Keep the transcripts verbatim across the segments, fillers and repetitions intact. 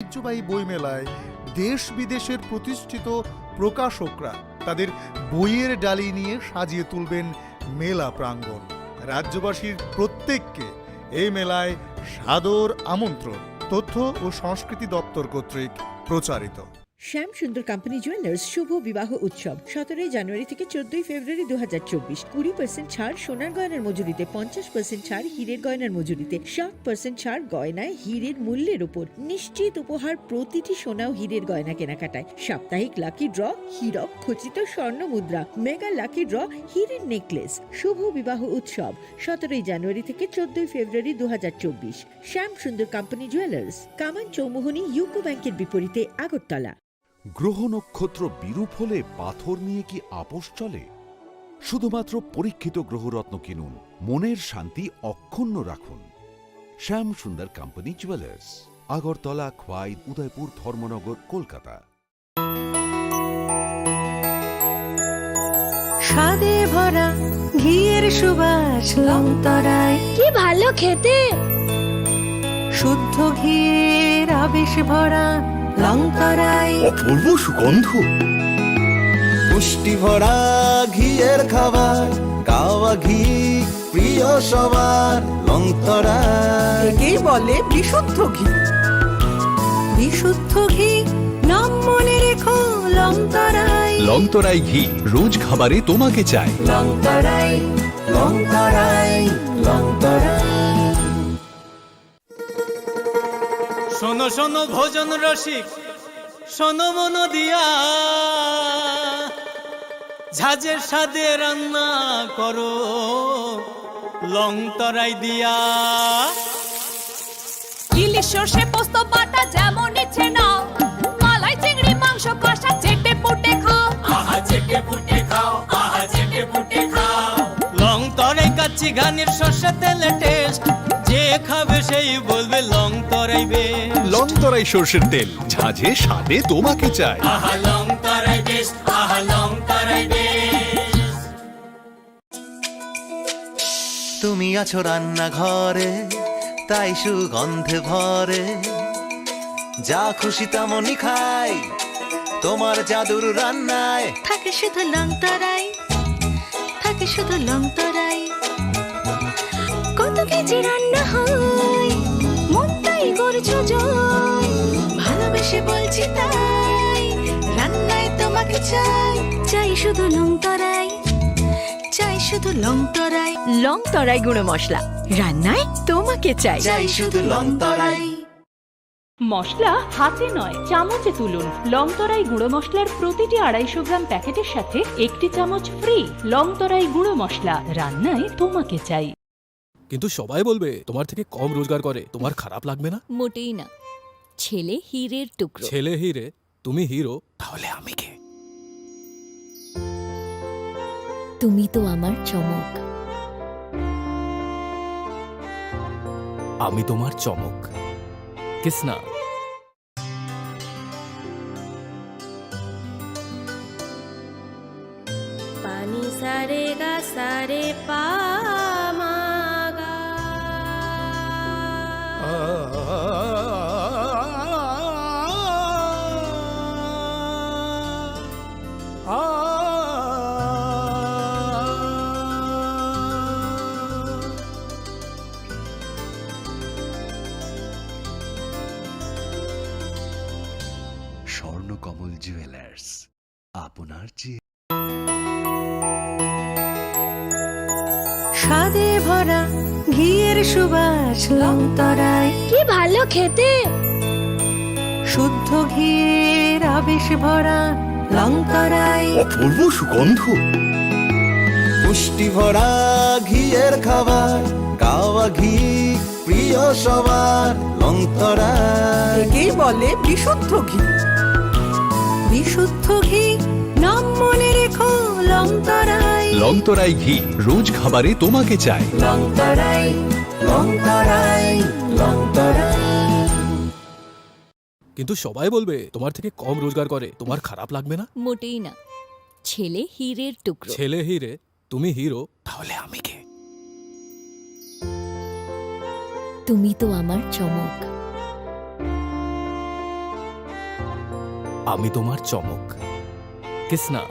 ঐতিহ্যবাহী বইমেলায় দেশ বিদেশের প্রতিষ্ঠিত প্রকাশকরা তাদের বইয়ের ডালি নিয়ে সাজিয়ে তুলবেন মেলা প্রাঙ্গণ। রাজ্যবাসীর প্রত্যেককে এই মেলায় সাদর আমন্ত্রণ। তথ্য ও সংস্কৃতি দপ্তর কর্তৃক প্রচারিত। শ্যাম সুন্দর কোম্পানি জুয়েলার্স শুভ বিবাহ উৎসব সতেরোই জানুয়ারি থেকে চোদ্দই ফেব্রুয়ারি দু হাজার চব্বিশ। কুড়ি পার্সেন্ট ছাড় সোনার গয়নার মজুরিতে, পঞ্চাশ পার্সেন্ট ছাড় হীরের গয়নার মজুরিতে, সাত পার্সেন্ট ছাড় গয়নায় হীরের মূল্যের উপর। নিশ্চিত উপহার প্রতিটি সোনা ও হীরের গয়না কেনাকাটায়। সাপ্তাহিক লাকি ড্র, হীরক খচিত স্বর্ণ মুদ্রা, মেগা লাকি ড্র, হীরের নেকলেস। শুভ বিবাহ উৎসব সতেরোই জানুয়ারি থেকে চোদ্দই ফেব্রুয়ারি দু হাজার চব্বিশ। শ্যাম সুন্দর কোম্পানি জুয়েলার্স, কামান চৌমুহনী ইউকো ব্যাংকের বিপরীতে, আগরতলা। গ্রহ নক্ষত্র বিরূপ হলে পাথর নিয়ে কি আপোষ চলে? শুধুমাত্র পরীক্ষিত গ্রহরত্ন কিনুন, মনের শান্তি অক্ষুণ্ণ রাখুন। শ্যাম সুন্দর কোম্পানি জুয়েলার্স, আগরতলা, খোয়াই, উদয়পুর, ধর্মনগর, কলকাতা। স্বাদে ভরা ঘিয়ের সুবাস লংতরাই। কি ভালো খেতে! শুদ্ধ ঘিয়ের আবেশ ভরা লংতরাই। অপূর্ব সুগন্ধ। পুষ্টি ভরা ঘিয়ের খাবার, কাওয়া ঘি প্রিয় সবার লংতরাই। একেই বলে বিশুদ্ধ ঘি। বিশুদ্ধ ঘি, নাম মনে রেখো লংতরাই। লংতরাই ঘি, রোজ খাবারে তোমাকে চাই। লংতরাই, লংতরাই, লংতরাই। শোনো শোনো ভোজন রসিক, শোনো মন দিয়া, ঝাঁঝের স্বাদে রান্না করো লংতরাই দিয়া। ইলিশ সর্ষে পোস্ত বাটা যেমন ইচ্ছে নাও, মালাই চিংড়ি মাংস কষা চেটে পুটে খাও। আহা চেটে পুটে খাও, আহা চেটে পুটে খাও। লংতরাই কাচ্চি ঘানির সর্ষে তেলে টেস্ট, যে খাবে সেই বলবে লংতরাই বেস্ট। লংতরাই সর্ষের তেল, ঝাঁঝে স্বাদে তোমাকে চাই। আহা লংতরাই বেস্ট, আহা লংতরাই বেস্ট। তুমি আছো রান্নাঘরে, তাই সুগন্ধে ভরে। যা খুশি তেমনই খাই, তোমার জাদুর রান্নায়। থাকে শুধু লংতরাই, থাকে শুধু লংতরাই। কত কেজি রান্না হয়, মনটাই করছো জয়। ভালোবেসে বলছি তাই, রান্নায় তোমাকে চাই। চাই শুধু লংতরাই, চাই শুধু লংতরাই। লংতরাই গুঁড়ো মশলা, রান্নায় তোমাকে চাই। চাই শুধু লংতরাই। মশলা হাতে নয়, চামচে তুলুন। লংতরাই গুঁড়ো মশলার প্রতিটি আড়াইশো গ্রাম প্যাকেটের সাথে একটি চামচ ফ্রি। লংতরাই গুঁড়ো মশলা, রান্নায় তোমাকে চাই। কিন্তু সবাই বলবে তোমার থেকে কম রোজগার করে, তোমার খারাপ লাগবে না? মোটেই না। ছেলে হীরের টুকরো। ছেলে হীরে, তুমি হিরো, তাহলে আমি কে? তুমি তো আমার চমক। আমি তোমার চমক। Kisna. Pani sa re ga sa re pa ma ga. Swarnakamal jewellers, আপনার যে স্বাদে ভরা ঘিয়ের সুবাস লংতরাই। কি ভালো খেতে! শুদ্ধ ঘিয়ের আবেশ ভরা লংতরাই। অপূর্ব সুগন্ধ। পুষ্টি ভরা ঘিয়ের খাবার, কাওয়া ঘি প্রিয় সবার লংতরাই। একেই বলে বিশুদ্ধ ঘি। বিশুদ্ধ ঘি, নাম মনে রেখো লংতরাই। লংতরাই ঘি, রোজ খাবারে তোমাকে চাই। লংতরাই, লংতরাই, লংতরাই। কিন্তু সবাই বলবে তোমার থেকে কম রোজগার করে, তোমার খারাপ লাগবে না? মোটেই না। ছেলে হীরের টুকরো। ছেলে হীরে, তুমি হিরো, তাহলে আমি কে? তুমি তো আমার চমক। আমি তোমার চমক। Kisna.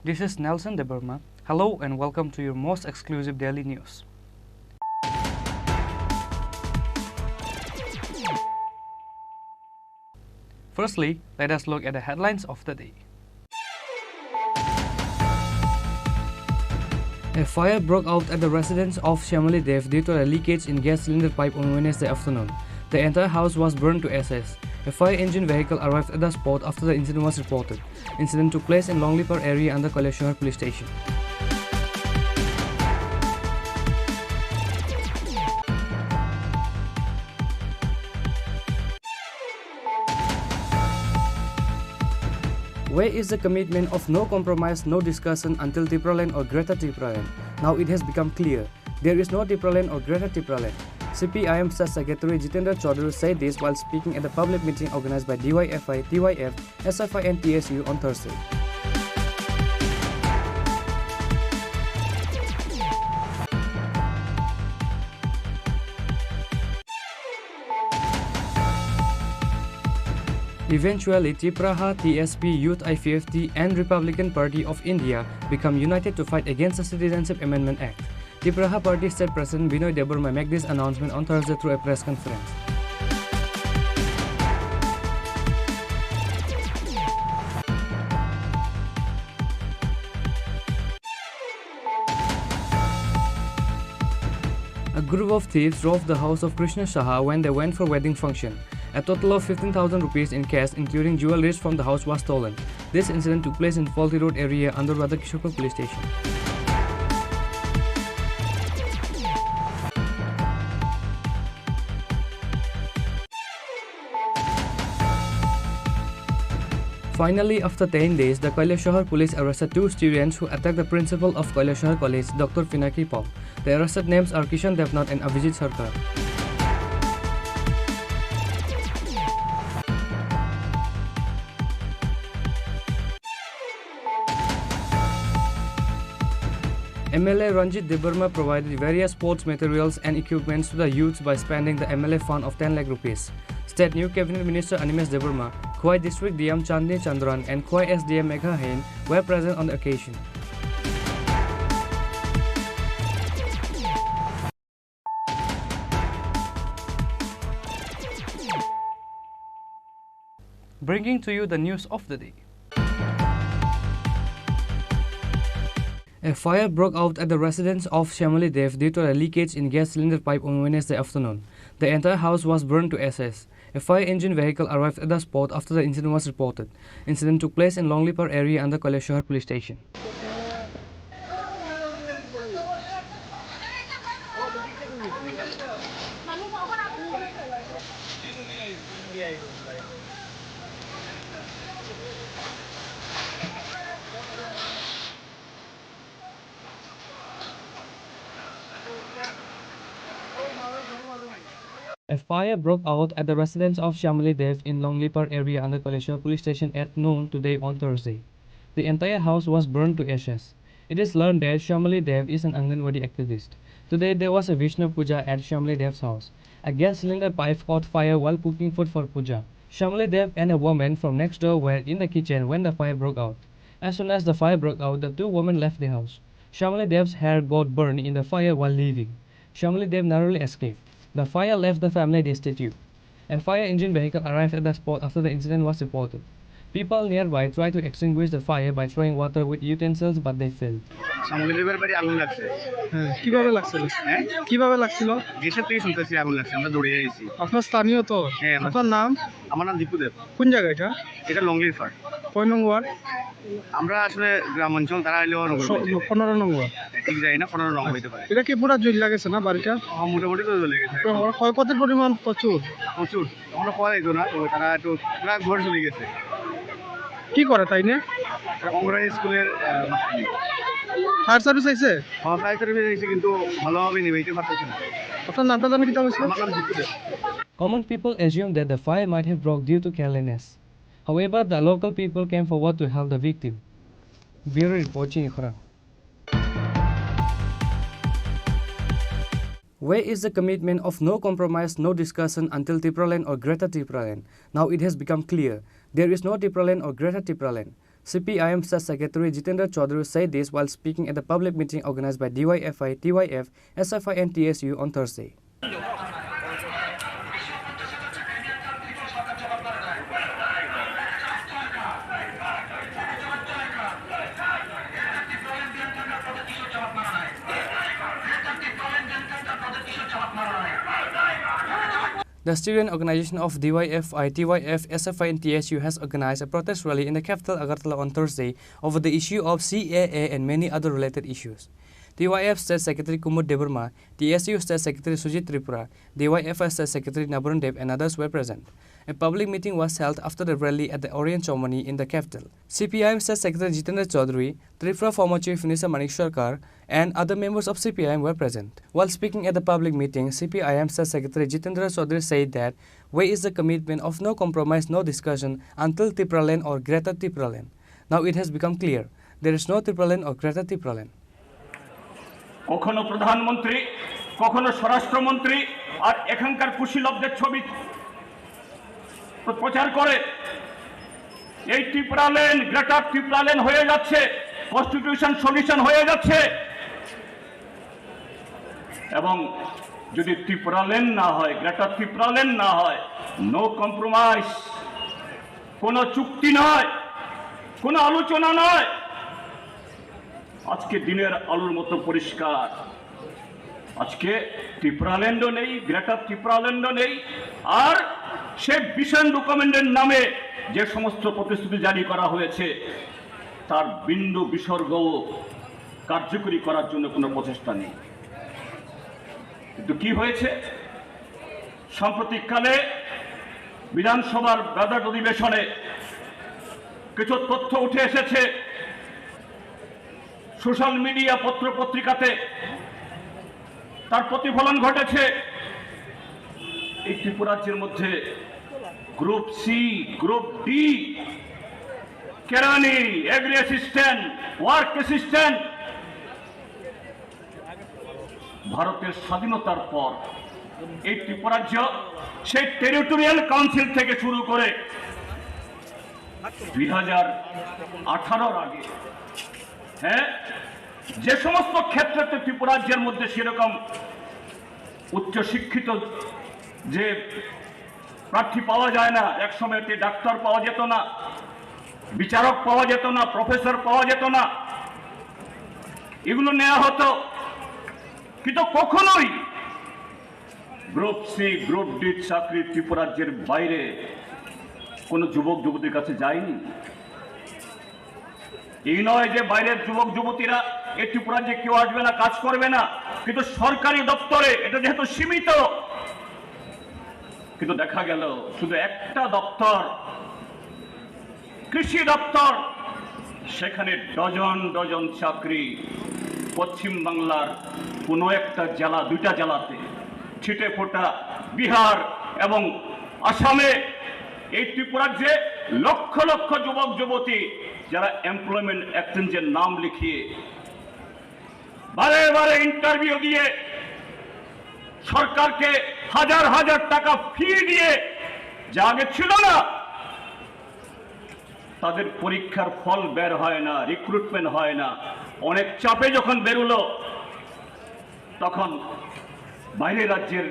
This is Nelson Debbarma. Hello and welcome to your most exclusive daily news. Firstly, let us look at the headlines of the day. A fire broke out at the residence of Shyamali Dev due to a leakage in gas cylinder pipe on Wednesday afternoon. The entire house was burned to ashes. A fire engine vehicle arrived at the spot after the incident was reported. Incident took place in Longlipar area under Kailashahar police station. Where is the commitment of no compromise, no discussion until Tipraland or Greater Tipraland? Now it has become clear. There is no Tipraland or Greater Tipraland. C P I M State Secretary Jitendra Chaudhary said this while speaking at the public meeting organized by D Y F I, T Y F, S F I and T S U on Thursday. Eventually, Tipraha, T S P, Youth, I P F T, and Republican Party of India become united to fight against the Citizenship Amendment Act. Tipraha Party State President Binoy Debbarma make this announcement on Thursday through a press conference. A group of thieves robbed the house of Krishna Saha when they went for wedding function. A total of fifteen thousand rupees in cash, including jewelries from the house, was stolen. This incident took place in Falti Road area under Radhakishore Police Station. Finally, after ten days, the Kailashahar police arrested two students who attacked the principal of Kailashahar College, Doctor Pinaki Pal. The arrested names are Kishan Devnath and Abhijit Sarkar. M L A Ranjit Debbarma provided various sports materials and equipments to the youths by spending the M L A fund of ten lakh rupees. State new cabinet minister Animesh Debbarma, Khowai District D M Chandni Chandran and Khowai S D M Megha Hain were present on the occasion. Bringing to you the news of the day. A fire broke out at the residence of Shyamali Dev due to a leakage in gas cylinder pipe on Wednesday afternoon. The entire house was burned to ashes. A fire engine vehicle arrived at the spot after the incident was reported. Incident took place in Longlipar area under Kailashahar Police Station. A fire broke out at the residence of Shyamali Dev in Longlipar area under Kaleshwar police station at noon today on Thursday. The entire house was burned to ashes. It is learned that Shyamali Dev is an Anganwadi activist. Today there was a Vishnu Puja at Shyamali Dev's house. A gas cylinder pipe caught fire while cooking food for puja. Shyamali Dev and a woman from next door were in the kitchen when the fire broke out. As soon as the fire broke out, the two women left the house. Shyamali Dev's hair got burned in the fire while leaving. Shyamali Dev narrowly escaped. The fire left the family destitute. A fire engine vehicle arrived at the spot after the incident was reported. People nearby tried to extinguish the fire by throwing water with utensils, but they failed. সামগ্রীর বাড়ি আগুন লাগছে। হ্যাঁ, কিভাবে লাগছিল? হ্যাঁ? কিভাবে লাগছিল? গ্যাসের থেকে শুনতেছি আগুন লাগছে, আমরা দৌড়ে এসেছি। আপনার স্থানীয় তো? হ্যাঁ, আমরা আপনার নাম? আমার নাম দীপু দেব। কোন জায়গা এটা? এটা লংলিফার। কয় নং ওয়ার্ড? আমরা আসলে গ্রাম অঞ্চল, তারা হইলেও নগর স-, অঞ্চল। পনেরো নং ওয়ার্ড। ঠিক জানি না, পনেরো নং হইতে পারে। এটা কি পুরা জ্বলে গেছে না বাড়িটা? হ্যাঁ, মোটামুটি তো জ্বলে গেছে। তো ক্ষয়ক্ষতির পরিমাণ প্রচুর। প্রচুর। আমরা পাওয়া যাইতো না, তবে তারা একটু পুরা ঘর জ্বলে গেছে। কি করে তাই না? অঙ্গনওয়াড়ি স্কুলের, আহ, মাস্টার। ফায়ার সার্ভিস আইছে? হ্যাঁ, ফায়ার সার্ভিস আইছে, কিন্তু ভালোভাবে নিভাইতে পারতেছে না। আপনার নামটা জানি কিতা হয়েছে? আমার নাম জিতু দেব। Common people assume that the fire might have broke due to carelessness. However, the local people came forward to help the victim. Bureau report, Chini Khorang. Where is the commitment of no compromise, no discussion until Tipraland or Greater Tipraland? Now it has become clear, there is no Tipraland or Greater Tipraland. C P I M State Secretary Jitendra Chaudhary said this while speaking at the public meeting organized by D Y F I, T Y F, S F I and T S U on Thursday. The student organization of D Y F I, T Y F, S F I and T S U has organized a protest rally in the capital Agartala on Thursday over the issue of C A A and many other related issues. T Y F State Secretary Kumud Debbarma, T S U State Secretary Sujit Tripura, D Y F I State Secretary Nabarun Deb and others were present. A public meeting was held after the rally at the Orion Chowmani in the capital. C P I M State Secretary Jitendra Chaudhary, Tripura former Chief Minister Manik Sarkar, and other members of C P I M were present. While speaking at the public meeting, C P I M State Secretary Jitendra Chaudhary said that way is the commitment of no compromise, no discussion until Tipraland or Greater Tipraland. Now it has become clear, there is no Tipraland or Greater Tipraland. কখনো প্রধানমন্ত্রী, কখনো স্বরাষ্ট্রমন্ত্রী, আর এখানকার কুশীলবদের ছবি প্র-, প্রচার করে। এই ত্রিপুরাল্যান্ড, গ্রেটার ত্রিপুরাল্যান্ড হয়ে যাচ্ছে, কনস্টিটিউশন সলিউশন হয়ে যাচ্ছে। এবং যদি ত্রিপুরাল্যান্ড না হয়, গ্রেটার ত্রিপুরাল্যান্ড না হয়, নো কম্প্রোমাইজ, কোনো চুক্তি নয়, কোনো আলোচনা নয়। আজকে দিনের আলোর মতো পরিষ্কার। আজকে ত্রিপুরাল্যান্ডও নেই, গ্রেটার ত্রিপুরাল্যান্ডও নেই। আর সে ভিশন ডকুমেন্টের নামে যে সমস্ত প্রতিশ্রুতি জারি করা হয়েছে, তার বিন্দু বিসর্গও কার্যকরী করার জন্য কোনো প্রচেষ্টা নেই। কিন্তু কি হয়েছে? সাম্প্রতিককালে বিধানসভার বাজেট অধিবেশনে কিছু তথ্য উঠে এসেছে, সোশ্যাল মিডিয়া, পত্র পত্রিকাতে তার প্রতিফলন ঘটেছে। এই ত্রিপুরাজ্যের মধ্যে গ্রুপ সি, গ্রুপ ডি, কেরানি, এগ্রি অ্যাসিস্ট্যান্ট, ওয়ার্ক অ্যাসিস্ট্যান্ট, ভারতের স্বাধীনতার পর এই ত্রিপুরাজ্য সেই টেরিটোরিয়াল কাউন্সিল থেকে শুরু করে দুই হাজার আঠারোর আগে, হ্যাঁ, যে সমস্ত ক্ষেত্রে ত্রিপুরাজ্যের মধ্যে সেরকম উচ্চশিক্ষিত যে প্রার্থী পাওয়া যায় না, এক সময়তে ডাক্তার পাওয়া যেত না, বিচারক পাওয়া যেত না, প্রফেসর পাওয়া যেত না, এগুলো নেওয়া হতো। কিন্তু কখনোই গ্রুপ সি, গ্রুপ ডি চাকরি ত্রিপুরাজ্যের বাইরে কোনো যুবক যুবতীর কাছে যায়নি। এই নয় যে বাইরের যুবক যুবতীরা এই ত্রিপুরাজ্যে কেউ আসবে না, কাজ করবে না, কিন্তু সরকারি দপ্তরে এটা যেহেতু সীমিত, কিন্তু দেখা গেল শুধু একটা দপ্তর, কৃষি দপ্তর, সেখানে ডজন ডজন চাকরি পশ্চিম বাংলার কোনো একটা জেলা, দুইটা জেলাতে ছিটে ফোটা। বিহার এবং আসামে, এই ত্রিপুরার যে লক্ষ লক্ষ যুবক যুবতী যারা এমপ্লয়মেন্ট এক্সচেঞ্জের নাম লিখিয়ে বারে বারে ইন্টারভিউ দিয়ে সরকারকে হাজার হাজার টাকা ফি দিয়ে, যা আগে ছিল না, তাদের পরীক্ষার ফল বের হয় না, রিক্রুটমেন্ট হয় না। অনেক চাপে যখন বেরোলো, তখন বাইরের রাজ্যের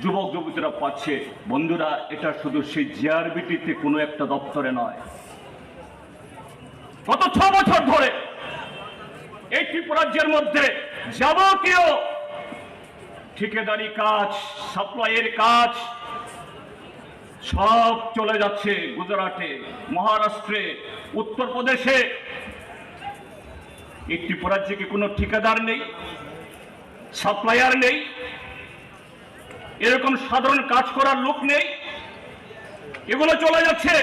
যুবক যুবতীরা পাচ্ছে। বন্ধুরা, এটা শুধু সেই জেআরবিটিতে কোনো একটা দপ্তরে নয়, গত ছ বছর ধরে এই ত্রিপুরাজ্যের মধ্যে যাবতীয় ঠিকাদারি কাজ, সাপ্লাইয়ের কাজ সব চলে যাচ্ছে গুজরাটে, মহারাষ্ট্রে, উত্তরপ্রদেশে। এই ত্রিপুরাজ্যে কি কোনো ঠিকাদার নেই, সাপ্লায়ার নেই, এরকম সাধারণ কাজ করার লোক নেই? এগুলো চলে যাচ্ছে।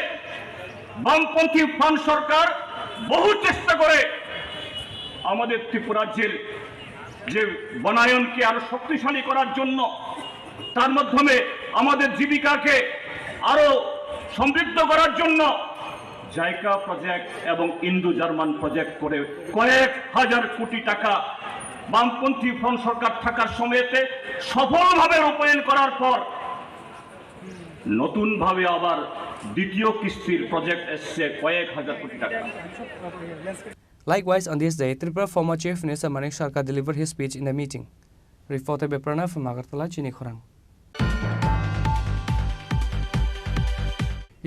বামপন্থী ফান সরকার বহু চেষ্টা করে আমাদের ত্রিপুরাজ্যের যে বনায়নকে আরো শক্তিশালী করার জন্য, তার মাধ্যমে আমাদের জীবিকাকে আরো সমৃদ্ধ করার জন্য জাইকা প্রজেক্ট এবং ইন্দো জার্মান প্রজেক্ট করে কয়েক হাজার কোটি টাকা বামপন্থী ফ্রন্ট সরকার থাকার সময়তে সফলভাবে রূপায়ণ করার পর নতুনভাবে আবার দ্বিতীয় কিস্তির প্রজেক্ট এসছে কয়েক হাজার কোটি টাকা। Likewise, on this day, Tripura former Chief Minister Manik Sarkar delivered his speech in the meeting. Reported by Pranav from Agartala, Chini Khorang.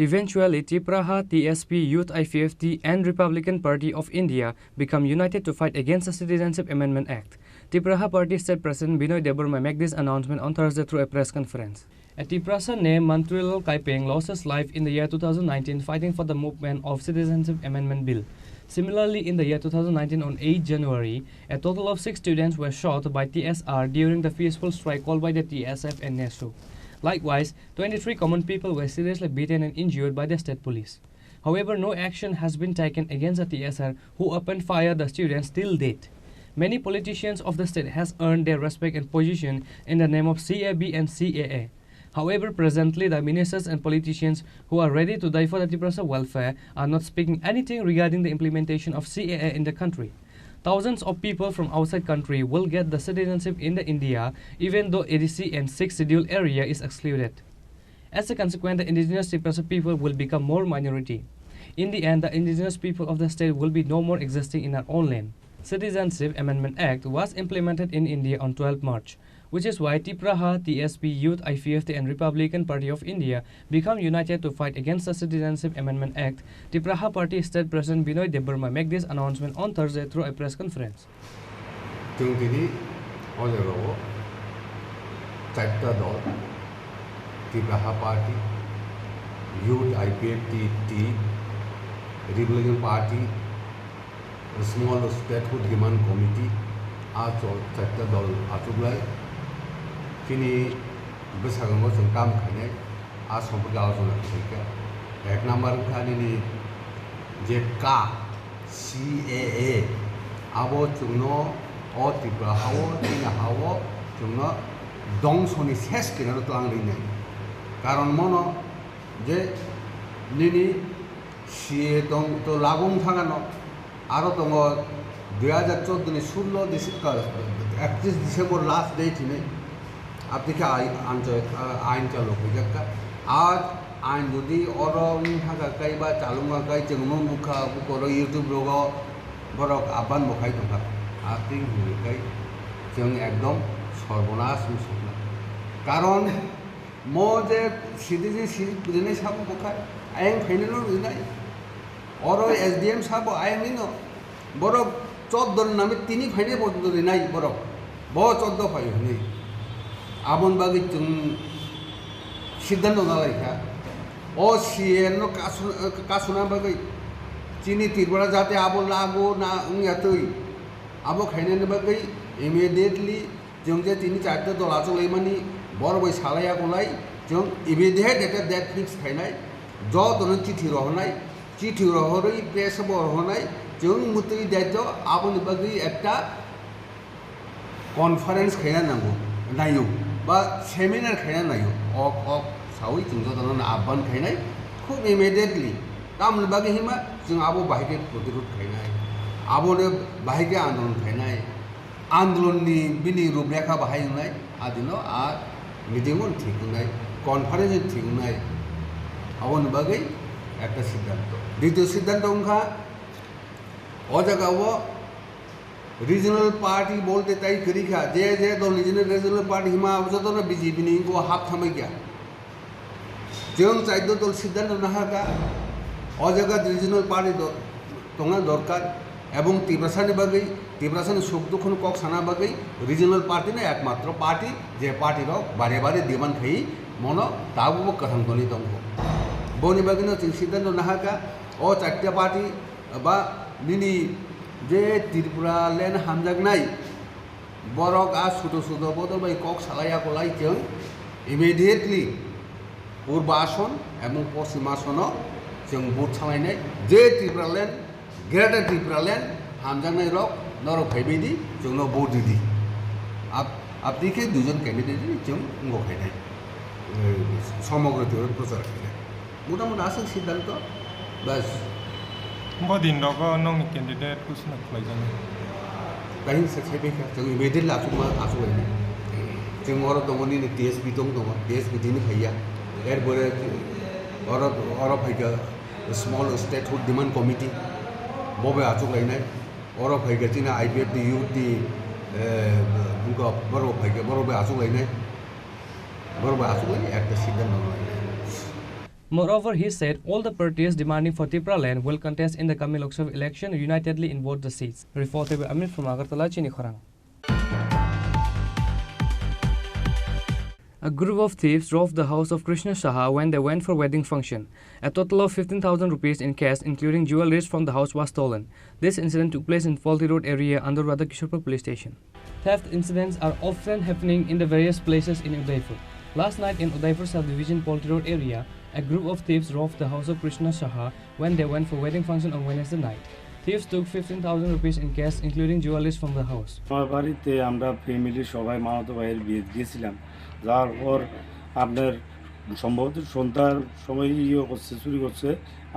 Eventually, Tipraha, T S P, Youth I P F T, and Republican Party of India become united to fight against the Citizenship Amendment Act. Tipraha Party State President Binoy Debbarma made this announcement on Thursday through a press conference. A Tiprasa named Mantrilal Kaipeng lost his life in the year two thousand nineteen fighting for the movement of Citizenship Amendment Bill. Similarly, in the year two thousand nineteen, on eighth January, a total of six students were shot by T S R during the peaceful strike called by the T S F and NESO. Likewise, twenty-three common people were seriously beaten and injured by the state police. However, no action has been taken against the T S R, who opened fire the students till date. Many politicians of the state has earned their respect and position in the name of C A B and C A A. However, presently the ministers and politicians who are ready to die for the Tiprasa welfare are not speaking anything regarding the implementation of C A A in the country. Thousands of people from outside country will get the citizenship in the India, even though A D C and Sixth Schedule area is excluded. As a consequence, the indigenous Tiprasa people will become more minority. In the end, the indigenous people of the state will be no more existing in our own land. Citizenship Amendment Act was implemented in India on twelfth March, which is why Tipraha, T S P, Youth, I P F T and Republican Party of India become united to fight against the Citizenship Amendment Act, Tipraha Party State President Binoy Debbarma made this announcement on Thursday through a press conference. Chwng tini o jagao charta dol, Tipraha Party, Youth I P F T, Republican Party, Small Statehood Demand Committee, a charta dol achuklai. Chini bwskango chwng kam khainai, a somporke alochona khaikha. Ek number wngkha nini je ka C A A, abo chwngno o Tripura hao, chini hao chwngno dongsoni ses kinaro twlang rinai. Karon mono je nini C A A tong to lagu wng thangano, aro tongo dui hajar chordo ni sullo ekatris December last date hinwi. Aboni khe ain chalu khaijak kha. A ain jodi oro wng thangkha khe ba chalungkha khe chwng nukha bukhoro YouTube rogo borok aban bo khai tongkha. Atwi hinwi khe chwng ekdom sorbonas wng sokna. Karon mo je sidi je sidi rinai sabo bo kha ayang phainai no rinai. Oro S D M sabo ayang nino. Borok choddo ni nami tini phainai bo rinai borok. Bo choddo phai hwnwi. Aboni bagwi chwng siddhanto nalaikha. O C A A no kasuna bagwi chini Tripura jate abo lagu na wngya twi. Abo khainani bagwi immediately chwng je tini charta dol achuk laimani borok bai salai akulai. Chwng immediate ekta date fix khainai, jotono chithi rohornai, chithi rohorwi press bo rohornai, chwng mwtwi date o aboni bagwi ekta conference khaina nango, naio, ba seminar khaina naio, ok, ok, sawi chwng jotono ahban khainai, khub immediately, tamoni bagwi hima chwng abo bahai khe protirod khainai, abono bahai khe andolon khainai, andolonni bini ruprekha bahai wngnai, adino a meeting o thik wngnai, conference o thik wngnai, aboni bagwi ekta siddhanto. Ditiyo siddhanto wngkha, o jaga o regional party bolte tai kwrwi kha, je je dol nijini regional party hima abo jotono B J P ni wngkha o hap thamai kha. Chwng chaitno dol siddhanto nahakha, o jaga regional party do-, tongna dorkar, ebong Tiprasani bagwi, Tiprasani suk dukhono kok sana bagwi regional party no ekmatro party, je party rok bare bare demand khai mono tabukbo kwthang toni tongo. Boni bagwino chwng siddhanto nahakha, o chaita party ba nini je Tripura land hamjaknai, borok a sudo sudo bodol bai kok salai ya kolai chwng immediately Purba Ason ebong Poschim Asono chwng vote salainai, je Tripura land, Greater Tripura land hamjaknai rok norok phaibai di, chwngno vote ridi. Ap-, apni khe duijon candidate ni chwng wngbo khainai, eh, somogro Tripura prochar khainai. Mota mota aswk siddhanto, bas. Bo din rogo nongni candidate kusno khlaijaknai. Tahini se khaibai kha, chwng immediately achukma, achuk lainai. Chwng oro tongo nini T S P tong tongo, T S P tini phaiya. Erpore oro, oro phaikha small statehood demand committee, bo bai achuk lainai. Oro phaikha chini I P F T youth ni, eh, bungkha borok phaikha, borok bai achuk lainai. Borok bai achuk lai ekta siddhanto no lainai. Moreover, he said all the parties demanding for Tipraland will contest in the coming Lok Sabha election unitedly in both the seats. Reported by Amit from Agartala, Chini Khorang. A group of thieves robbed the house of Krishna Saha when they went for wedding function. A total of fifteen thousand rupees in cash, including jewelries from the house, was stolen. This incident took place in Polti Road area under Radhakishorpur Police Station. Theft incidents are often happening in the various places in Udaipur. Last night in Udaipur subdivision Polti Road area, a group of thieves robbed the house of Krishna Saha when they went for wedding function on Wednesday night. Thieves took fifteen thousand rupees in cash, including jewelries from the house. আমার বাড়িতে আমরা ফ্যামিলি সবাই মামাতো ভাইয়ের বিয়েতে গেছিলাম। যাওয়ার পর আপনার সম্ভবত সন্ধ্যার সময় ইয়ে করছে, চুরি করছে।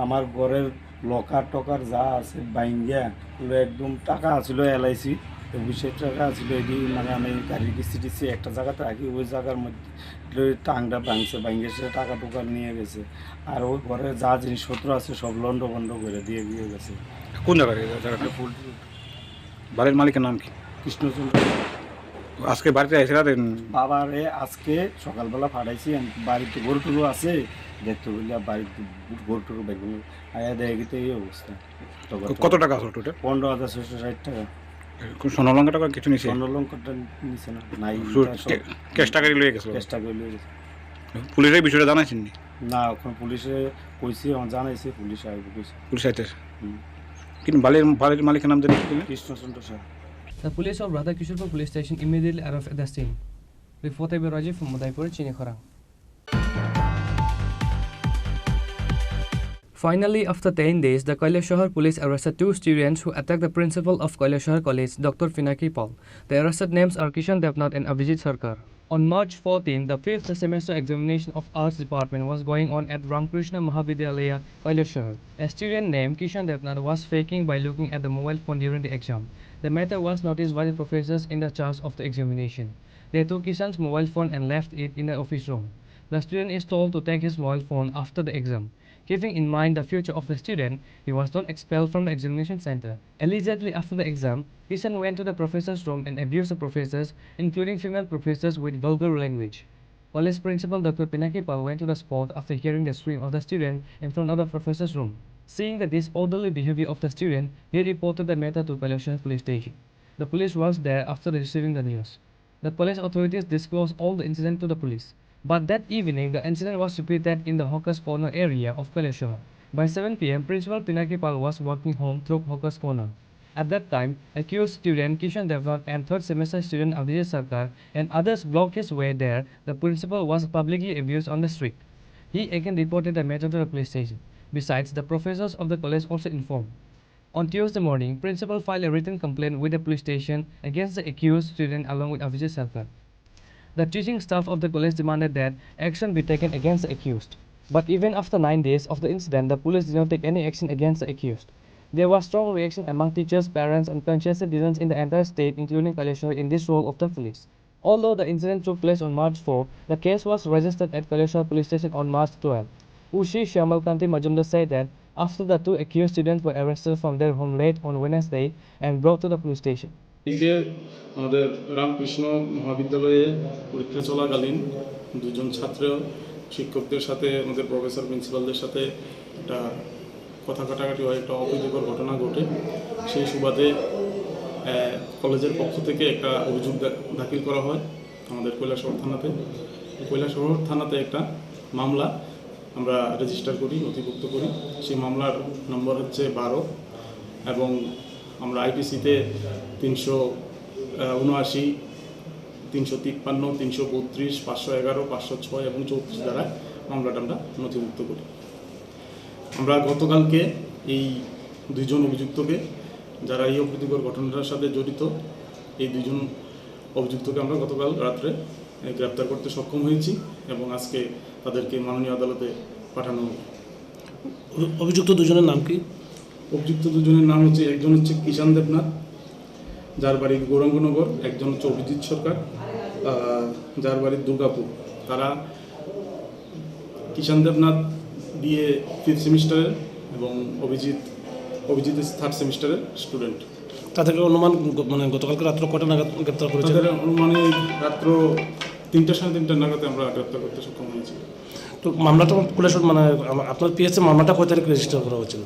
আমার ঘরের লকার টকার যা আছে ভাঙ্গিয়া পুরো একদম টাকা আছিল এলআইসি, তো বিশ হাজার টাকা আছিল, এটি মানে আমি গাড়ির কিস্তি টিস্তি একটা জায়গাতে রাখি, ওই জায়গার মধ্যে লই টাংটা ভাঙছে, ভাঙ্গিয়া সে টাকা টুকা নিয়ে গেছে। আর ওই ঘরে যা জিনিসপত্র আছে সব লন্ড ভন্ড করে দিয়ে গিয়ে গেছে। কোন জায়গার এই জায়গাটা? এটা পোল্ট্রি বাড়ির মালিকের নাম কি? কৃষ্ণচন্দ্র। আজকে বাড়িতে এসে রাতে? বাবারে আজকে সকালবেলা পাঠাইছি, আমি বাড়িতে গরু টরু আছে, দেখতে বললে বাড়িতে গরু টরু বের করবো। আয়া দেখে তো এই অবস্থা। তো ক-, কত টাকা আসলো টোটাল? পনেরো হাজার ছয়শো ষাট টাকা। কোন স্বর্ণালংকার টাকা কিছু নিছে? স্বর্ণালংকারটা নিছে না, নাই, শুধু এটা সব ক্যা-, ক্যাশ টাকাই লয়ে গেছিল? ক্যাশ টাকাই লয়ে গেছে। পুলিশে এই বিষয়টা জানাইছেন নি? না, এখন পুলিশে কইছি, এখন জানাইছে, পুলিশ আইব কইছে। পুলিশ আইতেছে। হুম। কিন্তু বাড়ির, বাড়ির মালিকের নাম জানি কি তুমি? কৃষ্ণচন্দ্র Saha. The police of Radhakishorpur Police Station immediately arrived at the scene. Reported by Rajiv from Udaipur, Chini Khorang. Finally, after ten days, the Kailashahar police arrested two students who attacked the principal of Kailashahar College, Doctor Pinaki Pal. The arrested names are Kishan Devnath and Abhijit Sarkar. On March fourteen, the fifth semester examination of Arts Department was going on at Ramakrishna Mahavidyalaya, Kailashahar. A student named Kishan Devnath was faking by looking at the mobile phone during the exam. The matter was noticed by the professors in the charge of the examination. They took Kishan's mobile phone and left it in the office room. The student is told to take his mobile phone after the exam. Keeping in mind the future of the student, he was not expelled from the examination center. Allegedly, after the exam, Kishan went to the professor's room and abused the professors, including female professors, with vulgar language. College principal Doctor Pinaki Pal went to the spot after hearing the scream of the student in front of the professor's room. Seeing the disorderly behavior of the student, he reported the matter to Kailashahar police station. The police was there after receiving the news. The police authorities disclosed all the incident to the police. But that evening, the incident was repeated in the Hawkers Corner area of Kailashahar. By seven P M, Principal Pinaki Pal was walking home through Hawkers Corner. At that time, accused student Kishan Devnath and third semester student Abhijit Sarkar and others blocked his way there. The principal was publicly abused on the street. He again reported the matter to the police station. Besides, the professors of the college also informed. On Tuesday morning, principal filed a written complaint with the police station against the accused student along with Abhijit Sarkar. The teaching staff of the college demanded that action be taken against the accused. But even after nine days of the incident, the police did not take any action against the accused. There was strong reaction among teachers, parents, and conscientious citizens in the entire state, including Kaleshwar, in this role of the police. Although the incident took place on March four, the case was registered at Kaleshwar Police Station on March twelve. O C Shyamal Kanti Majumdar said that after the two accused students were arrested from their home late on Wednesday and brought to the police station. এদিকে আমাদের রামকৃষ্ণ মহাবিদ্যালয়ে পরীক্ষা চলাকালীন দুজন ছাত্র শিক্ষকদের সাথে, আমাদের প্রফেসর প্রিন্সিপালদের সাথে একটা কথা কাটাকাটি হয়, একটা অপ্রীতিকর ঘটনা ঘটে। সেই সুবাদে, আহ, কলেজের পক্ষ থেকে একটা অভিযোগ দা-, দাখিল করা হয় আমাদের কৈলাসহর থানাতে। কৈলাসহর থানাতে একটা মামলা আমরা রেজিস্টার করি, নথিভুক্ত করি। সেই মামলার নম্বর হচ্ছে বারো এবং আমরা আইপিসিতে তিনশো উনআশি, তিনশো তিপ্পান্ন, তিনশো বত্রিশ, পাঁচশো এগারো, পাঁচশো ছয় এবং চৌত্রিশ ধারায় মামলাটা আমরা নথিভুক্ত করি। আমরা গতকালকে এই দুইজন অভিযুক্তকে, যারা এই অপ্রীতিকর ঘটনাটার সাথে জড়িত, এই দুইজন অভিযুক্তকে আমরা গতকাল রাত্রে, এ, গ্রেপ্তার করতে সক্ষম হয়েছি এবং আজকে তাদেরকে মাননীয় আদালতে পাঠানো হবে। অ-, অভিযুক্ত দুজনের নাম কি? অভিযুক্ত দুজনের নাম হচ্ছে, একজন হচ্ছে কিষান দেবনাথ, যার বাড়ি গৌরাঙ্গনগর, একজন হচ্ছে অভিজিৎ সরকার, আহ, যার বাড়ি দুর্গাপুর। তারা কিষান দেবনাথ বিএ ফিফথ সেমিস্টারের এবং অভিজিৎ, অভিজিৎ থার্ড সেমিস্টারের স্টুডেন্ট। তাদেরকে অনুমান গ-, মানে গতকালকে রাত্র কটা নাগাদ গ্রেপ্তার করেছেন? তাদের অনুমানিক রাত্র তিনটা, সাড়ে তিনটা নাগাদ আমরা গ্রেপ্তার করতে সক্ষম হয়েছি। তো মামলাটা পুলিশ মানে আমা-, আপনার পিএসএ মামলাটা কয় তারিখ রেজিস্টার করা হয়েছিল?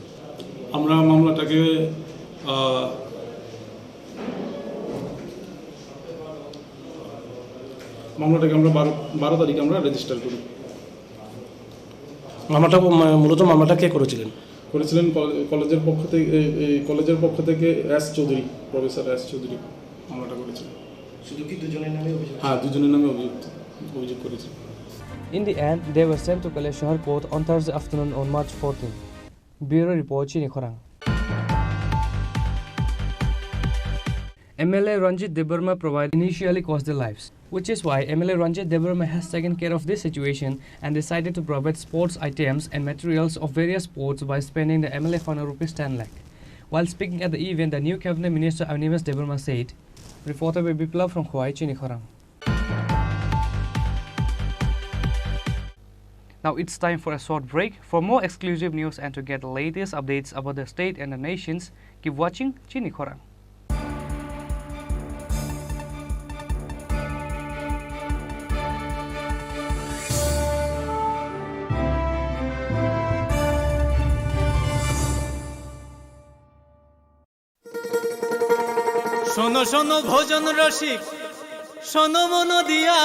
আমরা মামলাটাকে, আহ, মামলাটাকে আমরা বারো, বারো তারিখে আমরা রেজিস্টার করি। মামলাটা ম-, মূলত মামলাটা কে করেছিলেন? করেছিলেন কলে-, কলেজের পক্ষ থেকে, এই, এই কলেজের পক্ষ থেকে এস চৌধুরী, প্রফেসর এস চৌধুরী মামলাটা করেছিলেন। শুধু কি দুজনের নামে অভিযোগ? হ্যাঁ, দুজনের নামে অভিযুক্ত, অভিযোগ করেছি। In the end, they were sent to Kaleshahar court on Thursday afternoon on March fourteenth. Bureau report, Chini Khorang. M L A Ranjit Debbarma provided initially caused their lives, which is why M L A Ranjit Debbarma has taken care of this situation and decided to provide sports items and materials of various sports by spending the M L A fund of rupees ten lakh. While speaking at the event, the new cabinet minister Animesh Debbarma said, Reporter by Biplab from Khowai, Chini Khorang. Now it's time for a short break. For more exclusive news and to get the latest updates about the state and the nations, keep watching Chini Khorang. শোনো শোনো ভোজন রসিক, শোনো মন দিয়া,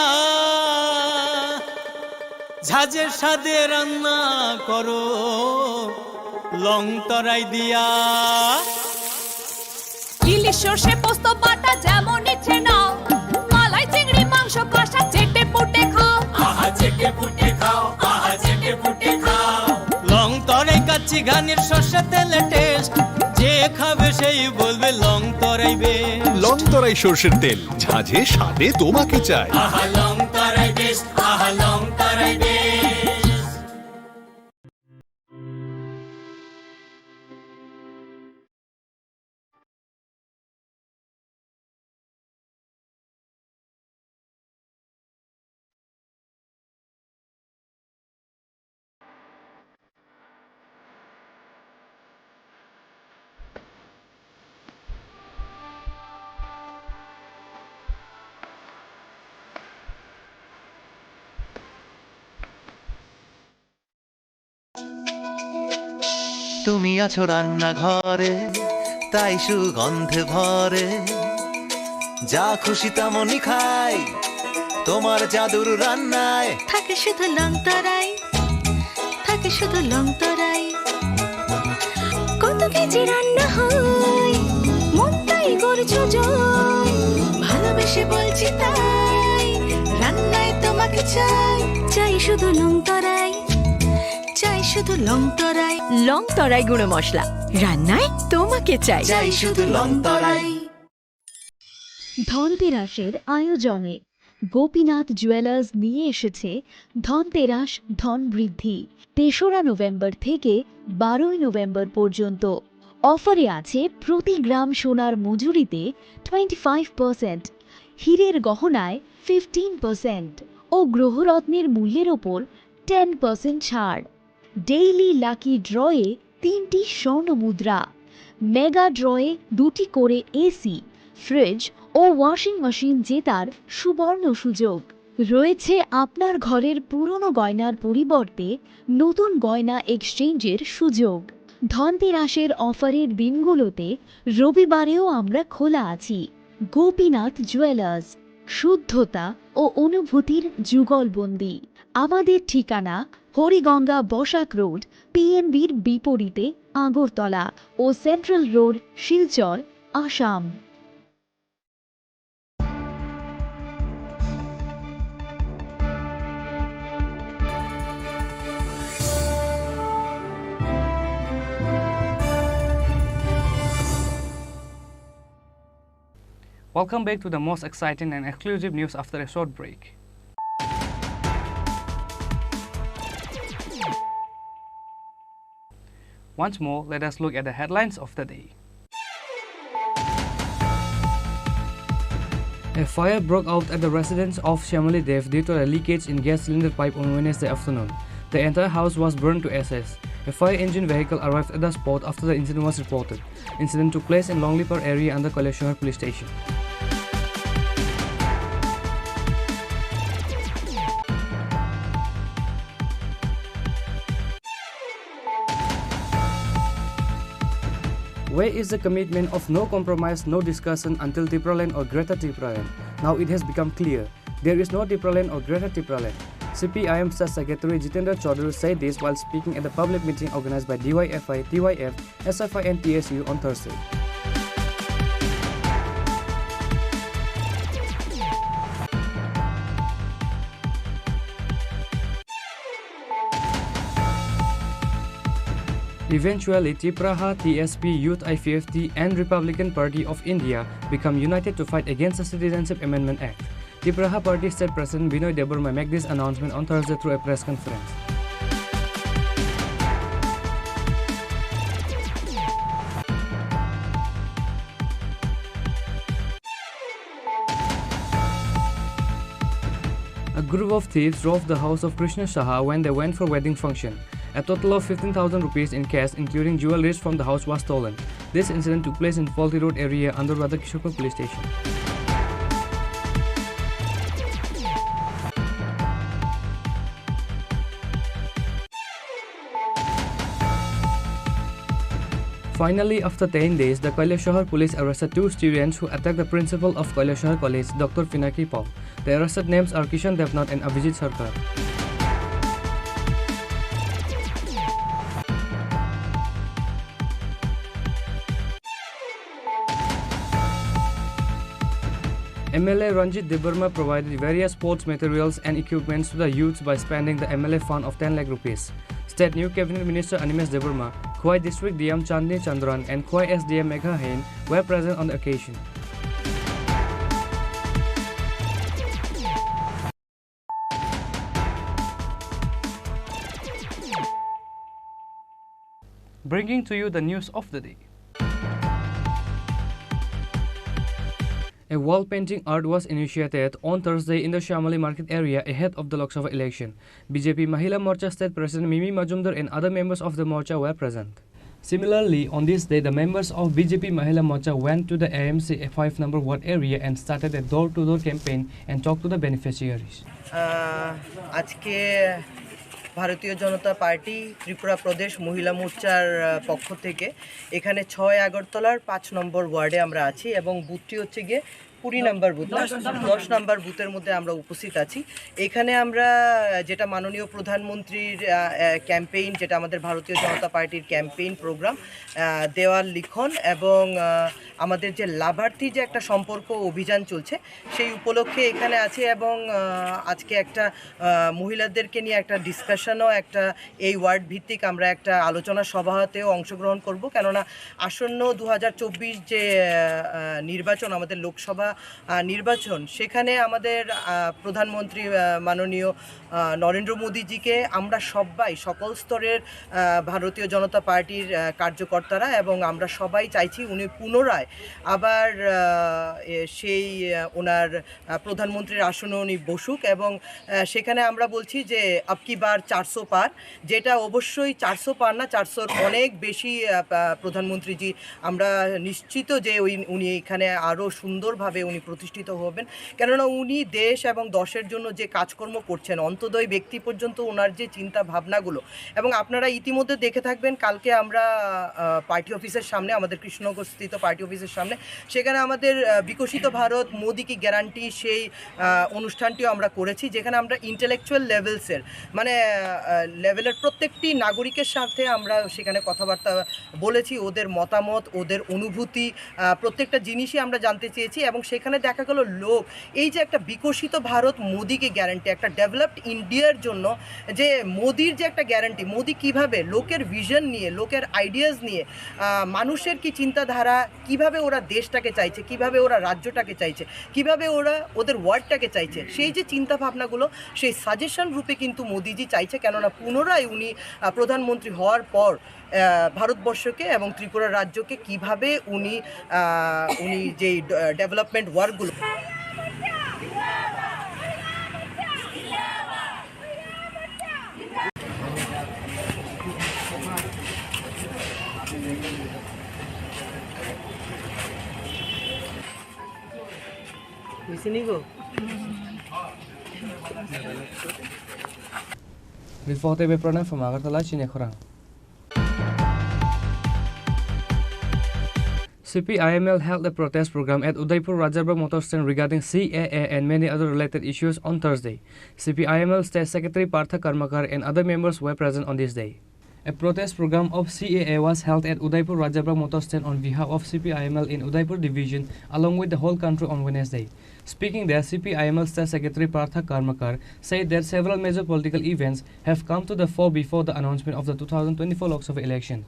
ঝাঁঝে স্বাদে রান্না করো লং তরাই দিয়া। ইলিশ সর্ষে পোস্ত বাটা যেমন ইচ্ছে নাও, মালাই চিংড়ি মাংস কষা চেটে পুটে খাও। আহা চেটে পুটে খাও, আহা চেটে পুটে খাও। লং তরাই কাচ্চি ঘানির সর্ষে তেলে টেস্ট, যে খাবে সেই বলবে লং তরাই বেস্ট। লং তরাই সর্ষের তেল, ঝাঁঝে স্বাদে তোমাকে চাই। আহা লং তরাই বেস্ট, আহা লং তরাই বেস্ট। তুমি আছো রান্নাঘরে, তাই সুগন্ধে ভরে। যা খুশি তেমনই খাই, তোমার জাদুর রান্নায়। থাকে শুধু লং তরাই, থাকে শুধু লং তরাই। কত কেজি রান্না হয়, জয়, ভালোবেসে বলছি তাই, রান্নায় তোমাকে চাই। চাই শুধু লং তরাই, চাই শুধু লং তরাই। লং তরাই গুঁড়ো মশলা, রান্নায় তোমাকে চাই। চাই শুধু লং তরাই। ধনতেরাসের আয়োজনে গোপীনাথ জুয়েলার্স নিয়ে এসেছে ধনতেরাস ধন বৃদ্ধি। তেসরা নভেম্বর থেকে বারোই নভেম্বর পর্যন্ত অফারে আছে প্রতি গ্রাম সোনার মজুরিতে টোয়েন্টি ফাইভ পার্সেন্ট, হীরের গহনায় ফিফটিন পার্সেন্ট ও গ্রহরত্নের মূল্যের ওপর টেন পার্সেন্ট ছাড়। ডেইলি লাকি ড্রয়ে তিনটি স্বর্ণ মুদ্রা, মেগা ড্রয়ে দুটি করে এসি, ফ্রিজ ও ওয়াশিং মেশিন জেতার সুবর্ণ সুযোগ। রয়েছে আপনার ঘরের পুরনো গয়নার পরিবর্তে নতুন গয়না এক্সচেঞ্জের সুযোগ। ধনতেরাসের অফারের দিনগুলোতে রবিবারেও আমরা খোলা আছি। গোপীনাথ জুয়েলার্স, শুদ্ধতা ও অনুভূতির যুগলবন্দি। আমাদের ঠিকানা হরিগঙ্গা বসাক রোড, পিএনবির বিপরীতে আগরতলা ও central road, Silchar, Assam. Welcome back to the most exciting and exclusive news after a short break. Once more, let us look at the headlines of the day. A fire broke out at the residence of Shyamali Dev due to a leakage in gas cylinder pipe on Wednesday afternoon. The entire house was burned to ashes. A fire engine vehicle arrived at the spot after the incident was reported. Incident took place in Longlipar area under Kailashahar Police Station. Where is the commitment of no compromise, no discussion until Tipraland or Greater Tipraland? Now it has become clear. There is no Tipraland or Greater Tipraland. C P I M State Secretary Jitendra Chaudhary said this while speaking at the public meeting organized by D Y F I, T Y F, S F I and T S U on Thursday. Eventually, Tipraha, T S P, Youth I P F T, and Republican Party of India become united to fight against the Citizenship Amendment Act. Tipraha Party State President Binoy Debbarma make this announcement on Thursday through a press conference. A group of thieves robbed the house of Krishna Saha when they went for wedding function. A total of fifteen thousand rupees in cash, including jewelries from the house, was stolen. This incident took place in Falti Road area under Radhakishore Police Station. Finally, after ten days, the Kailashahar police arrested two students who attacked the principal of Kailashahar College, Doctor Pinaki Pal. The arrested names are Kishan Devnath and Abhijit Sarkar. M L A Ranjit Debbarma provided various sports materials and equipments to the youths by spending the M L A fund of ten lakh rupees. State new cabinet minister Animesh Debbarma, Khowai District D M Chandni Chandran and Khowai S D M Megha Hein were present on the occasion. Bringing to you the news of the day. A wall painting art was initiated on Thursday in the Shyamali Market area ahead of the Lok Sabha election. B J P Mahila Morcha State President Mimi Majumdar and other members of the Morcha were present. Similarly, on this day, the members of B J P Mahila Morcha went to the A M C five number ward area and started a door-to-door campaign and talked to the beneficiaries. আহ, আজকে ভারতীয় জনতা পার্টি ত্রিপুরা প্রদেশ মহিলা মোর্চার, আহ, পক্ষ থেকে এখানে ছয় আগরতলার পাঁচ নম্বর ওয়ার্ডে আমরা আছি এবং বুথটি হচ্ছে গিয়ে কুড়ি নম্বর বুথ, দশ নম্বর বুথের মধ্যে আমরা উপস্থিত আছি। এখানে আমরা যেটা মাননীয় প্রধানমন্ত্রীর ক্যাম্পেইন, যেটা আমাদের ভারতীয় জনতা পার্টির ক্যাম্পেইন প্রোগ্রাম, দেওয়াল লিখন এবং আহ, আমাদের যে লাভার্থী যে একটা সম্পর্ক অভিযান চলছে, সেই উপলক্ষে এখানে আছি এবং আহ, আজকে একটা আহ, মহিলাদেরকে নিয়ে একটা ডিসকাশনও, একটা এই ওয়ার্ড ভিত্তিক আমরা একটা আলোচনা সভাতেও অংশগ্রহণ করব। কেননা আসন্ন দু হাজার চব্বিশ যে আহ, নির্বাচন, আমাদের লোকসভা আহ, নির্বাচন, সেখানে আমাদের আহ, প্রধানমন্ত্রী আহ, মাননীয় আহ, নরেন্দ্র মোদীজিকে আমরা সবাই, সকল স্তরের আহ, ভারতীয় জনতা পার্টির আহ, কার্যকর্তারা এবং আমরা সবাই চাইছি উনি পুনরায় আবার আহ, এ, সেই আহ, ওনার আহ, প্রধানমন্ত্রীর আসনে উনি বসুক। এবং আহ, সেখানে আমরা বলছি যে আবকি বার চারশো পার, যেটা অবশ্যই চারশো পার না, চারশোর অনেক বেশি। আহ, পা- প্রধানমন্ত্রীজি, আমরা নিশ্চিত যে ওই উনি এখানে আরও সুন্দরভাবে উনি প্রতিষ্ঠিত হবেন, কেননা উনি দেশ এবং দশের জন্য যে কাজকর্ম করছেন, অন্তদয় ব্যক্তি পর্যন্ত ওনার যে চিন্তা ভাবনাগুলো। এবং আপনারা ইতিমধ্যে দেখে থাকবেন, কালকে আমরা পার্টি অফিসের সামনে, আমাদের কৃষ্ণনগর স্থিত পার্টি অফিসের সামনে, সেখানে আমাদের আহ, বিকশিত ভারত মোদি কি গ্যারান্টি, সেই আহ, অনুষ্ঠানটিও আমরা করেছি, যেখানে আমরা ইন্টেলেকচুয়াল লেভেলসের, মানে লেভেলের প্রত্যেকটি নাগরিকের সাথে আমরা সেখানে কথাবার্তা বলেছি। ওদের মতামত, ওদের অনুভূতি, আহ, প্রত্যেকটা জিনিসই আমরা জানতে চেয়েছি। এবং সেখানে দেখা গেল, লোক এই যে একটা বিকশিত ভারত মোদিকে গ্যারান্টি, একটা ডেভেলপড ইন্ডিয়ার জন্য যে মোদির যে একটা গ্যারান্টি, মোদি কিভাবে লোকের ভিশন নিয়ে, লোকের আইডিয়াস নিয়ে, আহ, মানুষের কি চিন্তাধারা, কিভাবে ওরা দেশটাকে চাইছে, কিভাবে ওরা রাজ্যটাকে চাইছে, কিভাবে ওরা ওদের ওয়ার্ডটাকে চাইছে, সেই যে চিন্তা ভাবনাগুলো, সেই সাজেশন রূপে কিন্তু মোদিজি চাইছে। কেননা পুনরায় উনি আহ, প্রধানমন্ত্রী হওয়ার পর আহ, ভারতবর্ষকে এবং ত্রিপুরা রাজ্যকে কিভাবে উনি আহ, উনি যেই ডেভেলপমেন্ট ওয়ার্কগুলো Reporter Beprana from Agartala, Chini Khorang. C P I M L held a protest program at Udaipur Rajabagh motor stand regarding C A A and many other related issues on Thursday. C P I M L State Secretary Partha Karmakar and other members were present on this day. A protest program of C A A was held at Udaipur Rajabagh motor stand on behalf of C P I M L in Udaipur division along with the whole country on Wednesday. Speaking there, C P I M L State Secretary Partha Karmakar said that several major political events have come to the fore before the announcement of the two thousand twenty-four Lok Sabha election.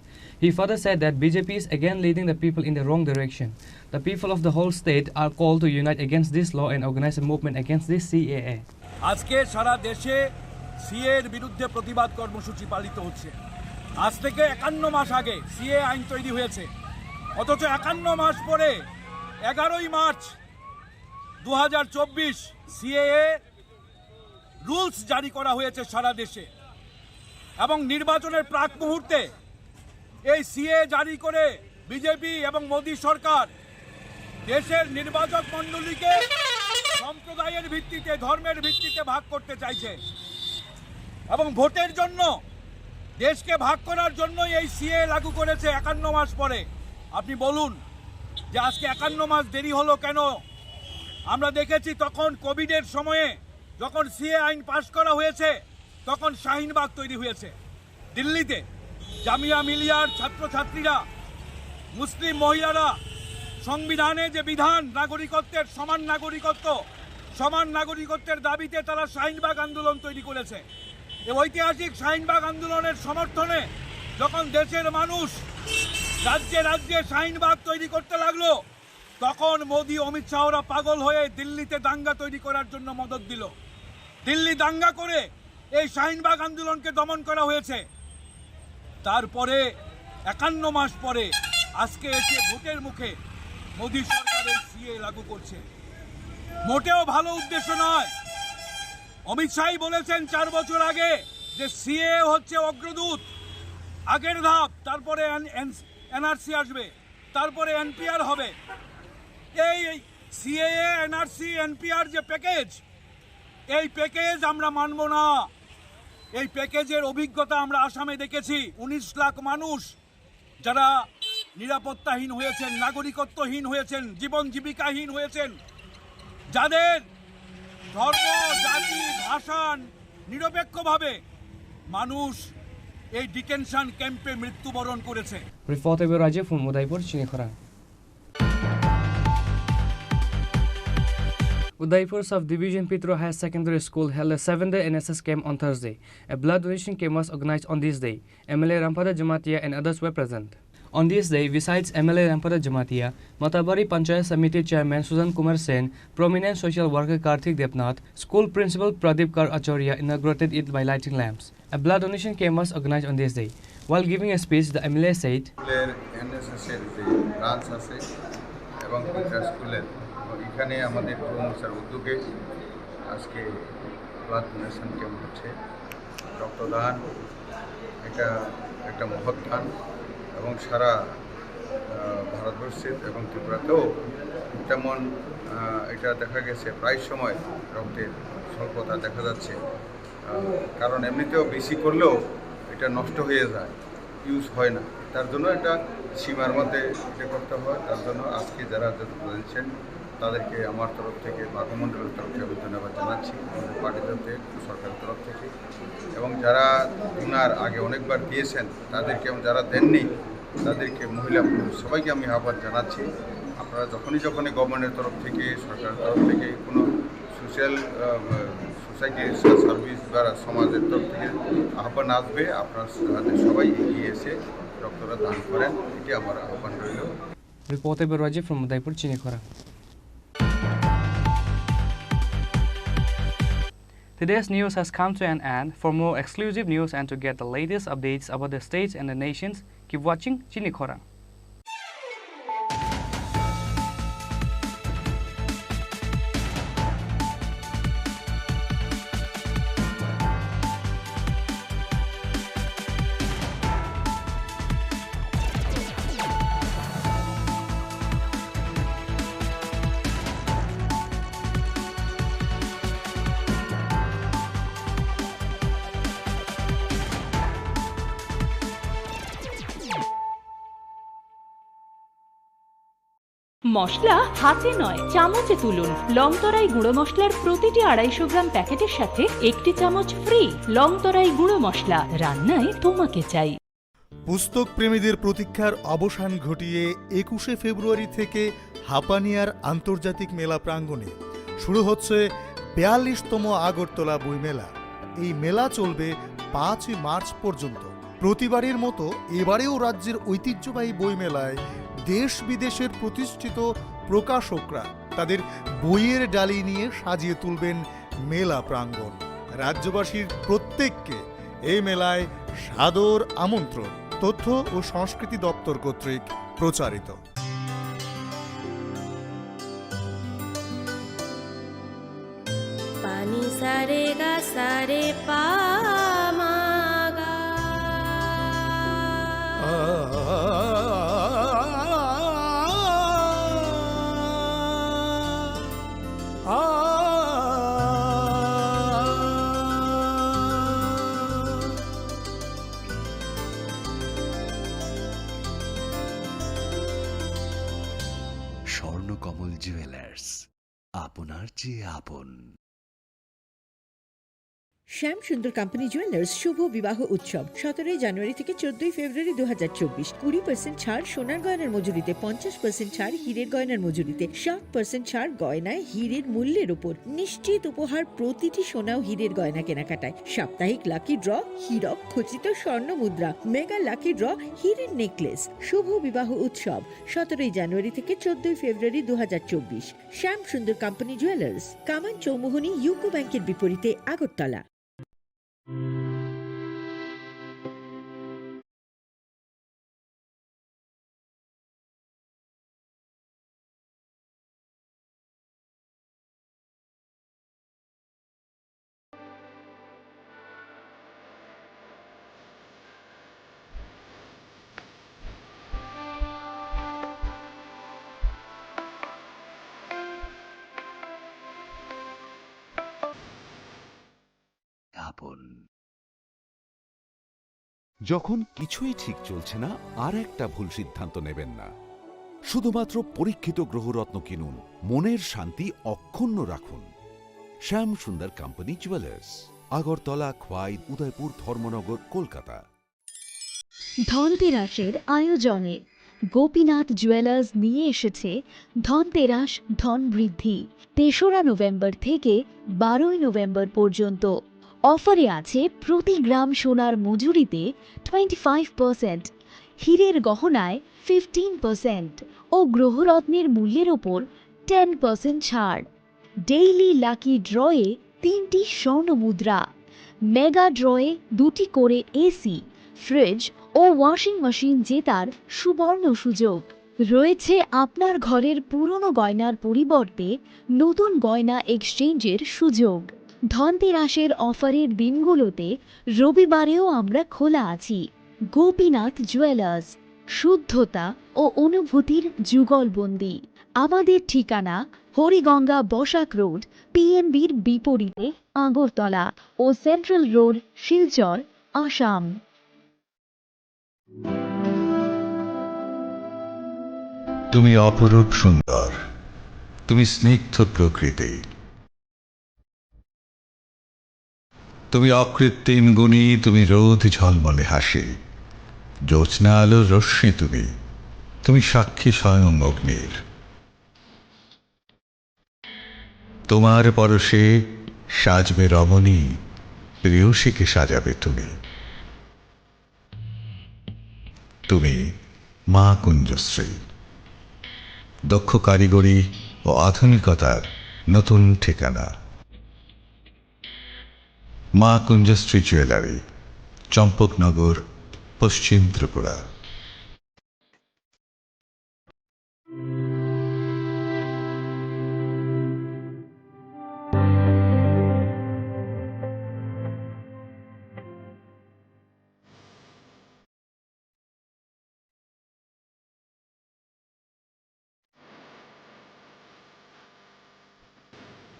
He further said that B J P is again leading the people in the wrong direction. The people of the whole state are called to unite against this law and organize a movement against this C A A. আজকে সারা দেশে সিএ এর বিরুদ্ধে প্রতিবাদ কর্মসূচি পালিত হচ্ছে। আজ থেকে একান্ন মাস আগে সিএ আইন তৈরি হয়েছে, অথচ একান্ন মাস পরে এগারোই মার্চ দু হাজার চব্বিশ সিএএ রুলস জারি করা হয়েছে সারা দেশে, এবং নির্বাচনের প্রাক মুহূর্তে এই সিএ জারি করে বিজেপি এবং মোদী সরকার দেশের নির্বাচক মণ্ডলীকে সম্প্রদায়ের ভিত্তিতে, ধর্মের ভিত্তিতে ভাগ করতে চাইছে এবং ভোটের জন্য, দেশকে ভাগ করার জন্যই এই সিএ লাগু করেছে একান্ন মাস পরে। আপনি বলুন যে আজকে একান্ন মাস দেরি হলো কেন? আমরা দেখেছি তখন কোভিডের সময়ে যখন সিএ আইন পাশ করা হয়েছে, তখন শাহিনবাগ তৈরি হয়েছে। দিল্লিতে জামিয়া মিলিয়ার ছাত্রছাত্রীরা, মুসলিম মহিলারা সংবিধানে যে বিধান, নাগরিকত্বের, সমান নাগরিকত্ব, সমান নাগরিকত্বের দাবিতে তারা শাহিনবাগ আন্দোলন তৈরি করেছে। এই ঐতিহাসিক শাহিনবাগ আন্দোলনের সমর্থনে যখন দেশের মানুষ, রাজ্যে রাজ্যে শাহিনবাগ তৈরি করতে লাগলো, তখন মোদি, অমিত শাহরা পাগল হয়ে দিল্লিতে দাঙ্গা তৈরি করার জন্য মদত দিল। দিল্লি দাঙ্গা করে এই শাহিনবাগ আন্দোলনকে দমন করা হয়েছে। তারপরে একান্ন মাস পরে আজকে এসে ভোটের মুখে মোদি সরকার এই সিএ লাগু করছে। মোটেও ভালো উদ্দেশ্য নয়। অমিত শাহই বলেছেন চার বছর আগে যে সিএ হচ্ছে অগ্রদূত, আগের ধাপ, তারপরে এনআরসি আসবে, তারপরে এনপিআর হবে। এই সিএএ, এনআরসি, এনপিআর যে প্যাকেজ, এই প্যাকেজ আমরা মানব না। এই প্যাকেজের অভিজ্ঞতা আমরা আসামে দেখেছি। উনিশ লাখ মানুষ যারা নিরাপত্তাহীন হয়েছেন, নাগরিকত্বহীন হয়েছেন, জীবন জীবিকাহীন হয়েছেন, যাদের ধর্ম, জাতি, ভাষা নিরপেক্ষভাবে মানুষ এই ডিটেনশন ক্যাম্পে মৃত্যুবরণ করেছে। Reporter Rajiv from Udaipur, Chinikhorang. Udaipur Sub Division Pitro Higher Secondary School held a seven-day N S S camp on Thursday. A blood donation camp was organized on this day. M L A Rampada Jamatia and others were present. On this day, besides M L A Rampada Jamatia, Matabari Panchayat Samiti Chairman Sujan Kumar Sen, prominent social worker Karthik Debnath, school principal Pradip Kar Acharya inaugurated it by lighting lamps. A blood donation camp was organized on this day. While giving a speech, the M L A said, স্কুলের এনএসএস এর যে ব্রাঞ্চ আছে এবং ইন্টার স্কুলের, এবং এখানে আমাদের প্রমোটার উদ্যোগে আজকে ব্লাড ডোনেশন ক্যাম্প হচ্ছে। রক্তদান এটা একটা মহৎ দান এবং সারা আহ, ভারতবর্ষের এবং ত্রিপুরাতেও তেমন আহ, এটা দেখা গেছে প্রায় সময় রক্তের স্বল্পতা দেখা যাচ্ছে। আহ, কারণ এমনিতেও বেশি করলেও এটা নষ্ট হয়ে যায়, ইউজ হয় না। তার জন্য একটা সীমার মধ্যে এটা করতে হয়। তার জন্য আজকে যারা যত দিচ্ছেন তাদেরকে আমার তরফ থেকে, বাগমণ্ডলের তরফ থেকে আমি ধন্যবাদ জানাচ্ছি, আমাদের পার্টির তরফ থেকে, সরকারের তরফ থেকে। এবং যারা ডোনার আগে অনেকবার দিয়েছেন তাদেরকে, এবং যারা দেননি তাদেরকে, মহিলা পুরুষ সবাইকে আমি আহ্বান জানাচ্ছি, আপনারা যখনই যখনই গভর্নমেন্টের তরফ থেকে, সরকারের তরফ থেকে কোনো সোশ্যাল সোসাইটি সার্ভিস বা সমাজের তরফ থেকে আহ্বান আসবে, আপনারা যাতে সবাই এগিয়ে এসে রক্তটা দান করেন, এটি আমার আহ্বান রইল। Reporter Rajiv from Udaipur, Chinikhorang. Today's news has come to an end. For more exclusive news and to get the latest updates about the states and the nations, keep watching Chinikhorang. মশলা হাতে নয়, চামচে তুলুন। লংতরাই গুঁড়ো মশলার প্রতিটি আড়াইশো গ্রাম প্যাকেটের সাথে একটি চামচ ফ্রি। লংতরাই গুঁড়ো মশলা, রান্নায় তোমাকে চাই। পুস্তক প্রেমীদের প্রতীক্ষার অবসান ঘটিয়ে একুশে ফেব্রুয়ারি থেকে হাপানিয়ার আন্তর্জাতিক মেলা প্রাঙ্গণে শুরু হচ্ছে বিয়াল্লিশতম আগরতলা বইমেলা। এই মেলা চলবে পাঁচই মার্চ পর্যন্ত। প্রতিবারের মতো এবারেও রাজ্যের ঐতিহ্যবাহী বইমেলায় দেশ বিদেশের প্রতিষ্ঠিত প্রকাশকরা তাদের বইয়ের ডালি নিয়ে সাজিয়ে তুলবেন মেলা প্রাঙ্গণ। রাজ্যবাসীর প্রত্যেককে এই মেলায় সাদর আমন্ত্রণ। তথ্য ও সংস্কৃতি দপ্তর কর্তৃক প্রচারিত। Pani sa re ga sa re pa ma ga. Swarnakamal jewellers, আপনার চেয়ে আপন। শ্যাম সুন্দর কোম্পানি জুয়েলার্স শুভ বিবাহ উৎসব সতেরোই জানুয়ারি থেকে চোদ্দই ফেব্রুয়ারি দু হাজার চব্বিশ। কুড়ি পার্সেন্ট ছাড় সোনার গয়নার মজুরিতে, পঞ্চাশ পার্সেন্ট ছাড় হীরের গয়নার মজুরিতে, সাত পার্সেন্ট ছাড় গয়নায় হীরের মূল্যের উপর। নিশ্চিত উপহার প্রতিটি সোনা ও হীরের গয়না কেনাকাটায়। সাপ্তাহিক লাকি ড্র, হীরক খচিত স্বর্ণ মুদ্রা, মেগা লাকি ড্র, হীরের নেকলেস। শুভ বিবাহ উৎসব সতেরোই জানুয়ারি থেকে চোদ্দই ফেব্রুয়ারি দু হাজার চব্বিশ। শ্যাম সুন্দর কোম্পানি জুয়েলার্স, কামান চৌমুহনী ইউকো ব্যাংকের বিপরীতে আগরতলা। আপন। যখন কিছুই ঠিক চলছে না, আর একটা ভুল সিদ্ধান্ত নেবেন না। শুধুমাত্র পরীক্ষিত গ্রহরত্ন কিনুন, মনের শান্তি অক্ষুণ্ণ রাখুন। শ্যাম সুন্দর কোম্পানি জুয়েলার্স, আগরতলা, খোয়াই, উদয়পুর, ধর্মনগর, কলকাতা। ধনতেরাসের আয়োজনে গোপীনাথ জুয়েলার্স নিয়ে এসেছে ধনতেরাস ধন বৃদ্ধি। তেসরা নভেম্বর থেকে বারোই নভেম্বর পর্যন্ত। অফারে আছে প্রতি গ্রাম সোনার মজুরিতে টোয়েন্টি ফাইভ পার্সেন্ট, হীরের গহনায় ফিফটিন পার্সেন্ট ও গ্রহরত্নের মূল্যের ওপর টেন পার্সেন্ট ছাড়। ডেইলি লাকি ড্রয়ে তিনটি স্বর্ণ মুদ্রা, মেগা ড্রয়ে দুটি করে এসি, ফ্রিজ ও ওয়াশিং মেশিন জেতার সুবর্ণ সুযোগ। রয়েছে আপনার ঘরের পুরনো গয়নার পরিবর্তে নতুন গয়না এক্সচেঞ্জের সুযোগ। ধনতেরাসের অফারের দিনগুলোতে রবিবারেও আমরা খোলা আছি। গোপীনাথ জুয়েলার্স, শুদ্ধতা ও অনুভূতির যুগলবন্দি। আমাদের ঠিকানা হরিগঙ্গা বসাক রোড, পিএনবির বিপরীতে, আগরতলা ও সেন্ট্রাল রোড, শিলচর, আসাম। তুমি অপরূপ সুন্দর, তুমি স্নিগ্ধ প্রকৃতি, তুমি অকৃত্রিম গুণী, তুমি রোদ ঝলমলে হাসি, জ্যোৎস্না আলোর রশ্মি তুমি, তুমি সাক্ষী স্বয়ং অগ্নির। তোমার পরশে সাজবে রমণী, প্রেয়সীকে সাজাবে তুমি। তুমি মা কুঞ্জশ্রী, দক্ষ কারিগরি ও আধুনিকতার নতুন ঠিকানা। মা কুঞ্জশ্রী জুয়েলারি, চম্পকনগর, পশ্চিম ত্রিপুরা।